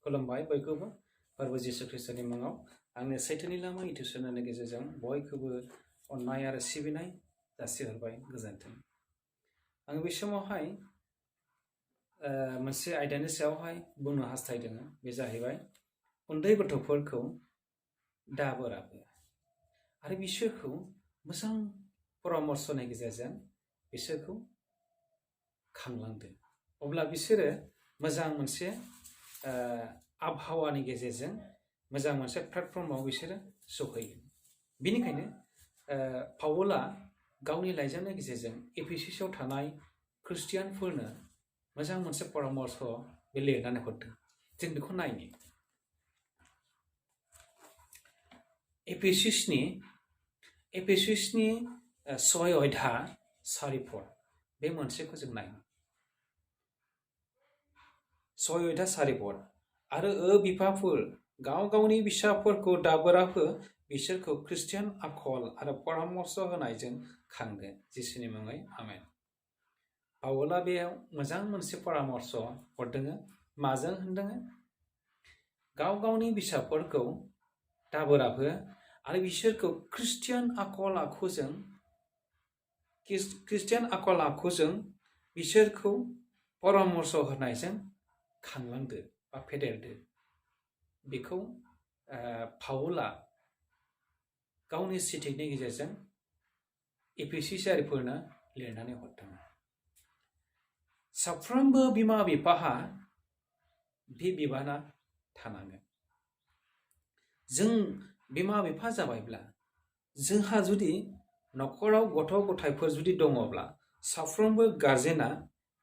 खुलुमबाय बयखौबो फोरबो जिसु ख्रिस्टनि मुङाव आंनि सैथोनि लामा इउटुब चेनेलनि गेजेरजों बयखौबो अननाय आरो सिबिनाय जासिहरबाय गोजोन्थों। आं बे समावहाय मोनसे आयदानि सायावहाय बुंनो हास्थायदों। बे जाहैबाय उन्दै गथ'फोरखौ दाबोराबो आरो बिसोरखौ मोजां परामर्शनि गेजेरजों बिसोरखौ खांलांदो। अब्ला बिसोरो मोजां मोनसे आबहावानि गेजेरजों मोजां मोनसे प्लेटफर्माव बिसोरो सौहैगोन। बेनिखायनो पाउला गावनि लाइजामनि गेजेरजों एफिसासआव थानाय ख्रिस्टियानफोरनो मोजां मोनसे परामर्श बे लिरनानै हरदों। जों बेखौ नायनि। एफिसासनि 6 अध्याय 4 पद बे मोनसेखौ जों नायनि। 6 अध्याय 4 पद आरो बिफाफोर गाव गावनि फिसाफोरखौ दाबोरा हो, बिसोरखौ ख्रिस्टियान आखल आरो परामर्श होनायजों खांगोन। जिसुनि मुङै आमेन। पाउला बेयाव मोजां मोनसे परामर्श हरदों। माजों होनदों? गाव गावनि फिसाफोरखौ दाबोरा हो आरो बिसोरखौ ख्रिस्टियान आखल आखुजों बिसोरखौ परामर्श होनायजों खांलांदो बा फेदेरदो। बेखौ पाउला गावनि सिटिनि गेजेरजों एफिसियारिफोरनो लिरनानै हरदों। साफ्रोमबो बिमा बिफाहा बे बिबाना थानांगोन। जों बिमा बिफा जाबायब्ला जोंहा जुदि न'खराव गथ' गथायफोर जुदि दङब्ला साफ्रोमबो गार्जेना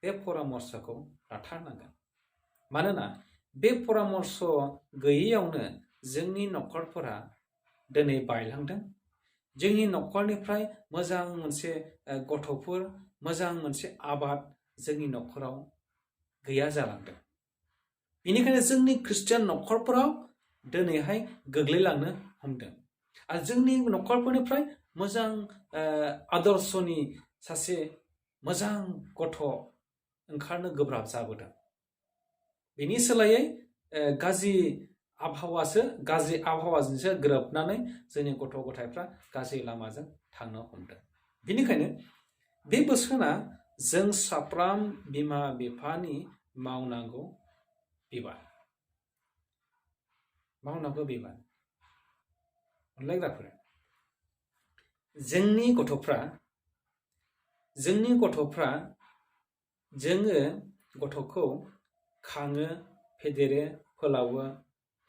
बे परामर्शखौ लाथारनांगोन। मानोना बे परामर्श गैयैयावनो जोंनि न'खरफोरा दिनै बायलांदों। जोंनि न'खरनिफ्राय मोजां मोनसे गथ'फोर, मोजां मोनसे आबाद जोंनि न'खराव गैया जालांदों। बेनिखायनो जोंनि ख्रिस्टियान न'खरफोराव दिनैहाय गोग्लैलांनो हमदों आरो जोंनि न'खरफोरनिफ्राय मोजां आदर्शनि सासे मोजां गथ' ओंखारनो गोब्राब जाबोदों। बेनि सोलायै गाज्रि आबहावाजोंसो गोरोबनानै जोंनि गथ' गथायफ्रा गाज्रि लामाजों थांनो हमदों। बेनिखायनो बे बोसोना जों साफ्रोम बिमा बिफानि मावनांगौ बिबान। अनलायग्राफोर, जोंनि गथ'फ्रा जोङो गथ'खौ खाङो, फेदेरो, फोलावो,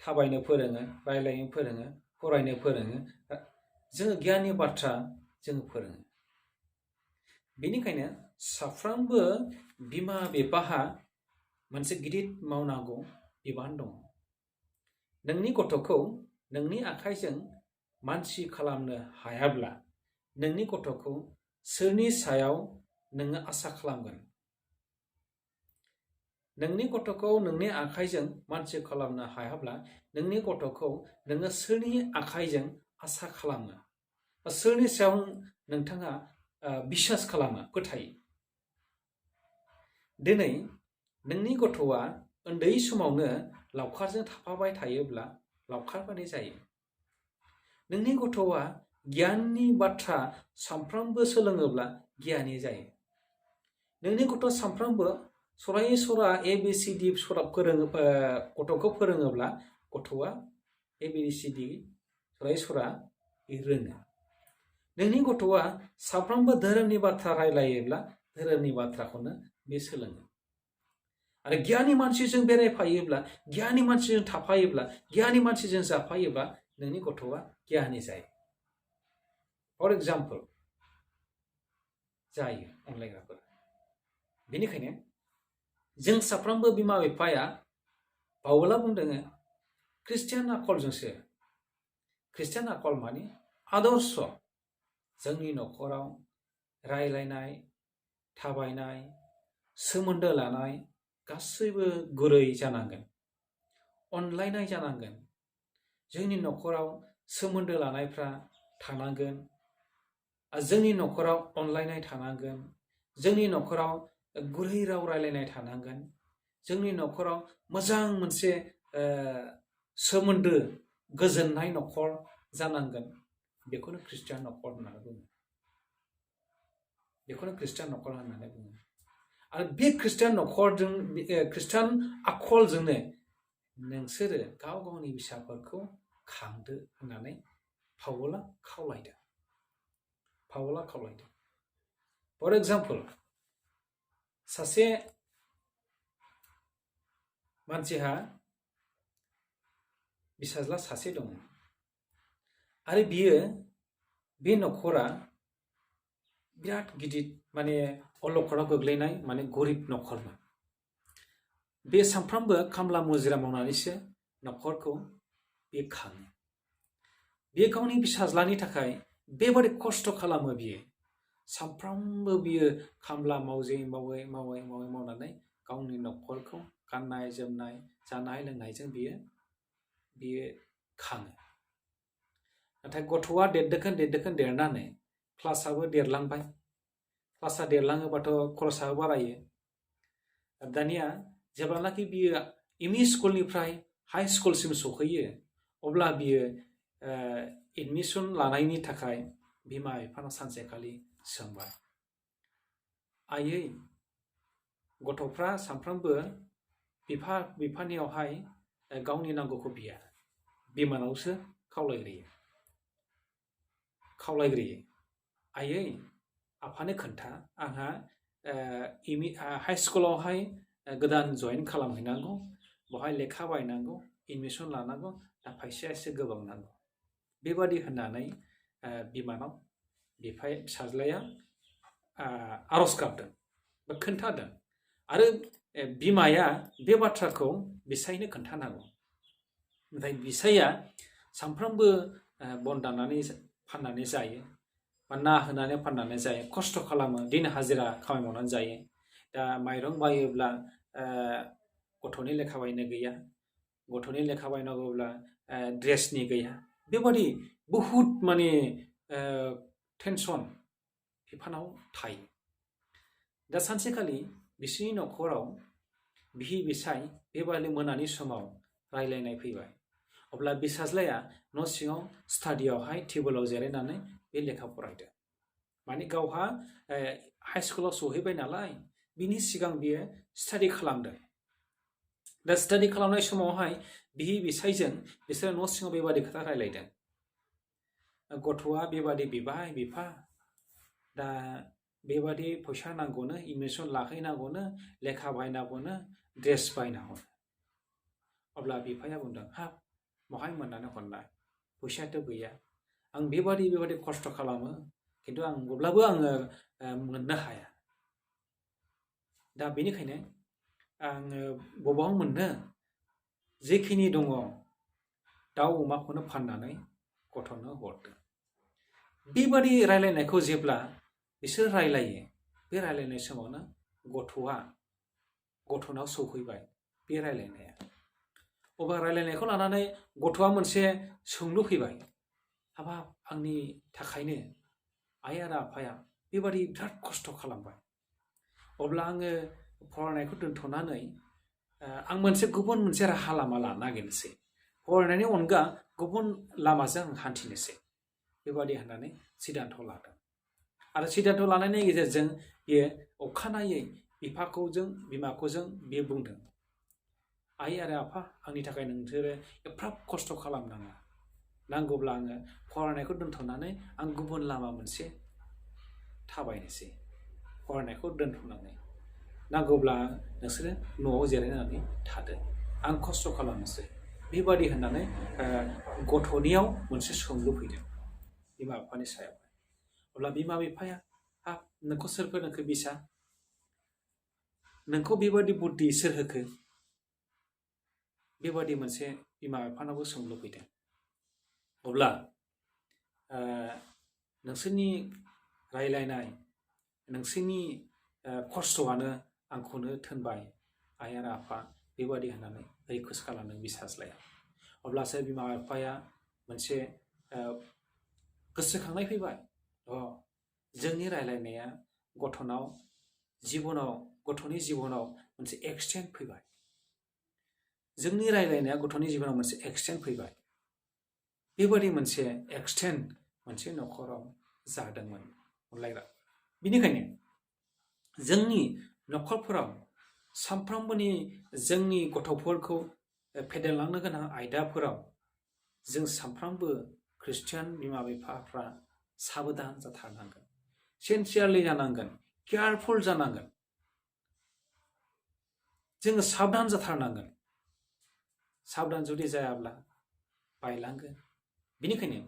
थाबायनो फोरोङो, रायलायनो फोरोङो, फरायनो फोरोङो, जोङो गियाननि बाथ्रा जोङो फोरोङो। बेनिखायनो साफ्रोमबो बिमा बिफाहा मोनसे गिदिर मावनांगौ बिबान दङ। नोंनि गथ'खौ नोंनि आखाइजों मानसि खालामनो हायाब्ला नोंनि गथ'खौ सोरनि सायाव नोङो आसा खालामगोन? नोंनि गथ'खौ नोंनि आखाइजों मानसि खालामनो हायाब्ला नोंनि गथ'खौ नोङो सोरनि आखाइजों आसा खालामो? सोरनि सायाव नोंथाङा बिसास खालामो, फोथायो? दिनै नोंनि गथ'आ उन्दै समावनो लावखारजों थाफाबाय थायोब्ला लावखार बादि जायो। नोंनि गथ'आ गियाननि बाथ्रा सानफ्रोमबो सोलोङोब्ला गियानि जायो। नोंनि गथ' सानफ्रोमबो सरासनस्रा ABCD गथ'खौ फोरोङोब्ला गथ'आ ABCD सरासनस्रा रोङो। नोंनि गथ'आ सानफ्रोमबो धोरोमनि बाथ्रा रायलायोब्ला धोरोमनि बाथ्राखौनो बे सोलोङो। आरो गियानि मानसिजों बेरायफायोब्ला, गियानि मानसिजों थाफायोब्ला, गियानि मानसिजों जाफायोब्ला नोंनि गथ'आ गियानि जायो। फर एग्जाम्पल जायो अनलायग्राफोर। बेनिखायनो जों साफ्रोमबो बिमा बिफाया पाउला बुंदों ख्रिस्टियान आखलजोंसो, ख्रिस्टियान आखल माने आदर्श, जोंनि न'खराव रायलायनाय, थाबायनाय, सोमोन्दो लानाय गासैबो गुरै जानांगोन, अनलायनाय जानांगोन। जोंनि न'खराव सोमोन्दो लानायफ्रा थानांगोन, जोंनि न'खराव अनलायनाय थानांगोन, जोंनि न'खराव गुरै राव रायलायनाय थानांगोन, जोंनि न'खराव मोजां मोनसे सोमोन्दो गोजोननाय न'खर जानांगोन बेखौनो ख्रिस्टियान न'खर होननानै बुङो। बेखौनो ख्रिस्टियान न'खर होननानै बुङो। आरो बे ख्रिस्टियान न'खरजों ख्रिस्टियान आखलजोंनो नोंसोरो गाव गावनि फिसाफोरखौ खांदो होननानै पाउला खावलायदों। फर एग्जाम्पल, सासे मानसिहा फिसाज्ला सासे दं आरो बे न'खरा बिराद गिदिर माने अलखदाव गोग्लैनाय माने गरिब न'खरमोन। बे सानफ्रामबो खामला मुजिरा मावनानैसो न'खरखौ बे खाङो। बे गावनि फिसाज्लानि थाखाय बेबादि खस्थ' खालामो बियो। सानफ्रामबो बियो खामला मावनानै गावनि न'खरखौ गाननाय जोमनाय जानाय लोंनायजों बियो खाङो। नाथाय गथ'आ देरदोखोन देरनानै क्लासआबो देरलांबाय। क्लासआ देरलाङोबाथ' खरसाबो बारायो। दानिया जेब्लानाखि बियो एमइ स्कुलनिफ्राय हाई स्कुलसिम सौहैयो अब्ला बियो एडमिसन लानायनि थाखाय बिमा बिफानाव सानसेखालि सोंबाय, आयै गथ'फ्रा सानफ्रामबो बिफानियावहाय गावनि नांगौखौ बिया, बिमानावसो खावलायग्रोयो। आयै आफानो खोन्था, आंहा हाई स्कुलावहाय गोदान जइन खालामहैनांगौ, बहाय लेखा बायनांगौ, एडमिसन लानांगौ, दा फैसाया एसे गोबां नांगौ। बेबादि होननानै बिमानाव फिसाज्लाया आर'ज गाबदों बा खोन्थादों। आरो बिमाया बे बाथ्राखौ बिसायनो खोन्थानांगौ। नाथाय बिसाया सानफ्रामबो बन दाननानै फाननानै जायो बा ना होनानै फाननानै जायो, खस्थ' खालामो, दिन हाजिरा खामानि मावनानै जायो। दा माइरं बायोब्ला गथ'नि लेखा बायनो गैया, गथ'नि लेखा बायनांगौब्ला ड्रेसनि गैया। बेबादि बहुद माने टेनसन बिफानाव थायो। दा सानसेखालि बिसिनि न'खराव बिहि बिसाय बेबादि मोनानि समाव रायलायनाय फैबाय। अब्ला फिसाज्लाया न' सिङाव स्टाडियावहाय टेबोलाव जिरायनानै बे लेखा फरायदों। माने गावहा हाई स्कुलाव सहैबाय नालाय बिनि सिगां बियो स्टाडि खालामदों। दा स्टाडि खालामनाय समावहाय बिहि बिसायजों बिसोरो न' सिङाव बेबादि खोथा रायलायदों। गथ'आ बेबादि बिबाय, बिफा दा बेबादि फैसा नांगौनो, एडमिसन लाहैनांगौनो, लेखा बायनांगौनो, ड्रेस बायनांगौनो। अब्ला बिफाया बुंदों, हाब महाय मोननानै हरनाय, फैसायाथ' गैया। आं बेबादि खस्थ' खालामो, खिन्थु अब्लाबो आङो मोननो हाया। दा बेनिखायनो आङो बबाव मोननो, जेखिनि दङ दाउ अमाखौनो फाननानै गथ'नो हरदों। बेबादि रायलायनायखौ जेब्ला बिसोर रायलायो, बे रायलायनाय समावनो गथ'नाव सौहैबाय बे रायलायनाया। अब्ला रायलायनायखौ लानानै गथ'आ मोनसे सोंलु फैबाय, हाबाब आंनि थाखायनो आइ आरो आफाया बेबादि बिराद खस्थ' खालामबाय, अब्ला आङो फरायनायखौ दोनथ'नानै आं गुबुन मोनसे राहा लामा लानो नागिरनोसै, फरायनायनि अनगा गुबुन लामाजों आं हान्थिनोसै। बेबादि होननानै सिद्धान्त लादों। आरो सिद्धान्त लानायनि गेजेरजों बियो अखानायै बिमाखौजों बियो बुंदों, आइ आरो आफा आंनि थाखाय नोंसोरो एफाराब खस्थ' खालामनाङा। नांगौब्ला आङो फरायनायखौ दोनथ'नानै आं गुबुन लामा मोनसे थाबायनोसै, फरायनायखौ दोनथ'नानै। नांगौब्ला नोंसोरो न'आव जिरायनानै थादो, आं खस्थ' खालामनोसै। बेबादि होननानै गथ'नियाव मोनसे सोंलु फैदों बिमा बिफानि सायाव। अब्ला बिमा बिफाया, हाब नोंखौ सोर फोरोंखो बिसा? नोंखौ बेबादि बुद्धि सोर होखो? बेबादि मोनसे बिमा बिफानावबो सोंलु फैदों। अब्ला नोंसोरनि रायलायनाय, नोंसोरनि खस्थ'आनो आंखौनो थोनबाय आइ आरो आफा, बेबादि होननानै रिकुवेस्ट खालामदों फिसाज्लाया। अब्लासो बिमा बिफाया मोनसे गोसोखांनाय फैबाय, जोंनि रायलायनाया गथ'नि जिबनाव मोनसे एक्सटेन्ड फैबाय। जोंनि रायलायनाया गथ'नि जिबनाव मोनसे एक्सटेन्ड फैबाय। बेबादि मोनसे एक्सटेन्ड मोनसे न'खराव जादोंमोन अनलायग्रा। बिनिखायनो जोंनि न'खरफोराव सानफ्रोमबोनि जोंनि गथ'फोरखौ फेदेरलांनो गोनां आयदाफोराव जों सानफ्रोमबो ख्रिस्टियान बिमा बिफाफ्रा साबधान जाथारनांगोन, सिनसियारलि जानांगोन, केयारफुल जानांगोन। जोङो साबधान जाथारनांगोन। साबधान जुदि जायाब्ला बायलांगोन। बिनिखायनो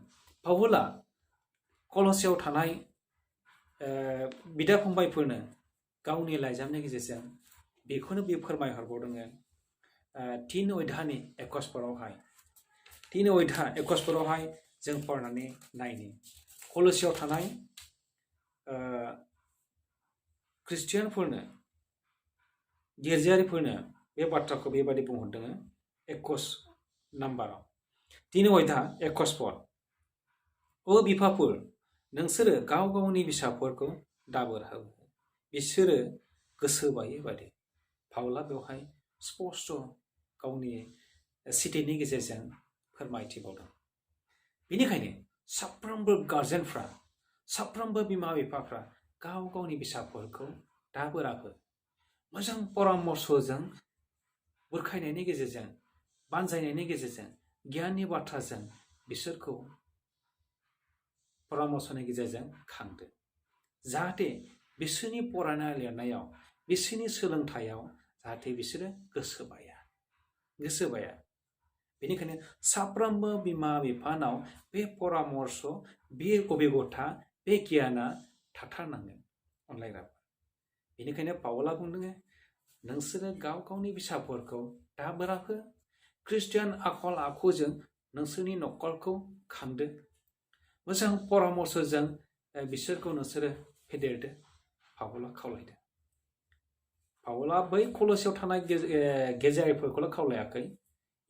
पाउला कल'सेयाव थानाय बिदा फंबायफोरनो गावनि लाइजामनि गेजेरजों बेखौनो बे फोरमायहरबावदों। 3 अध्यायनि 21 पदआवहाय 3 अध्याय 21 पदआवहाय जों फरायनानै नायनि कल'सेयाव थानाय ख्रिस्टियानफोरनो, गिर्जायारिफोरनो बे बाथ्राखौ बेबादि बुंहरदों 21 नाम्बाराव। 3 अध्याय 21 पद। ओ बिफाफोर, नोंसोरो गाव गावनि फिसाफोरखौ दाबोर हो, बिसोरो गोसो बायै बादि। पाउला बेवहाय स्पष्ट गावनि सिटिनि गेजेरजों फोरमायथिबावदों। बेनिखायनो साफ्रोमबो गार्जेनफ्रा, साफ्रोमबो बिमा बिफाफ्रा गाव गावनि फिसाफोरखौ दाबोर हो। मोजां परामर्शजों, बुरखायनायनि गेजेरजों, बानजायनायनि गेजेरजों, गियाननि बाथ्राजों बिसोरखौ परामर्शनि गेजेरजों खांदो, जाहाथे बिसोरनि फरायनाय लिरनायाव, बिसोरनि सोलोंथायाव जाहाथे बिसोरो गोसो बाया। बेनिखायनो साफ्रोमबो बिमा बिफानाव बे परामर्श, बे अभिगथा, बे गियाना थाथारनांगोन अनलायग्राफोर। बेनिखायनो पाउला बुंदों नोंसोरो गाव गावनि फिसाफोरखौ दाबोर हो, ख्रिस्टियान आखल आखुजों नोंसोरनि न'खरखौ खांदो, मोजां परामर्शजों बिसोरखौ नोंसोरो फेदेरदो। पाउला खावलायदो। पाउला बै कल'सेयाव थानाय गेजेरारिफोरखौल' खावलायाखै,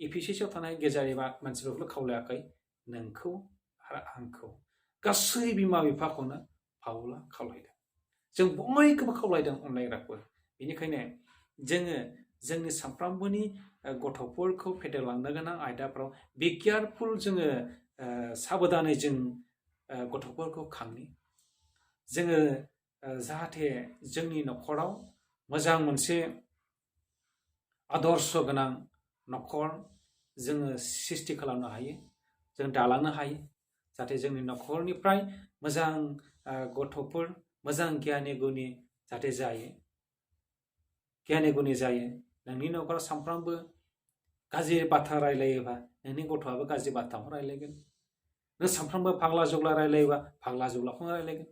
इफिसियाव थानाय गेजेरारि मानसिफोरखौल' खावलायाखै, नोंखौ आरो आंखौ, गासै बिमा बिफाखौनो पाउला खावलायदों। जों बयखौबो खावलायदों अनलायग्राफोर। बेनिखायनो जोङो जोंनि सानफ्रोमबोनि गथ'फोरखौ फेदेरलांनो गोनां आयदाफ्राव बि केयारफुल, जोङो साबधानै जों गथ'फोरखौ खांनि। जोङो जाहाथे जोंनि न'खराव मोजां मोनसे आदर्श गोनां न'खर जोङो सृष्टि खालामनो हायो, जों दालांनो हायो। जाहाथे जोंनि न'खरनिफ्राय मोजां गथ'फोर, मोजां गियानि गुनि जाहाथे जायो, गियानि गुनि जायो। नोंनि न'खराव सानफ्रामबो गाज्रि बाथ्रा रायलायोबा नोंनि गथ'आबो गाज्रि बाथ्राखौ रायलायगोन। नों सानफ्रामबो फाग्ला जुग्ला रायलायोबा फाग्ला जुग्लाखौनो रायलायगोन।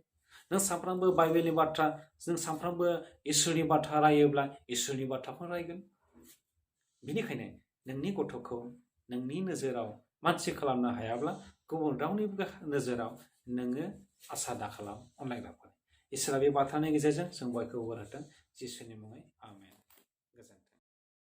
नों सानफ्रामबो बाइबेलनि बाथ्रा, जों सानफ्रामबो इसोरनि बाथ्रा रायोब्ला इसोरनि बाथ्राखौनो रायगोन। बेनिखायनो नोंनि गथ'खौ नोंनि नोजोराव मानसि खालामनो हायाब्ला गुबुन रावनिबो नोजोराव नोङो आसा दाखालाम अनलायग्राफोर। इसोरा बे बाथ्रानि गेजेरजों जों बयखौबो बोर होथों। जिसुनि मुङै आमेन।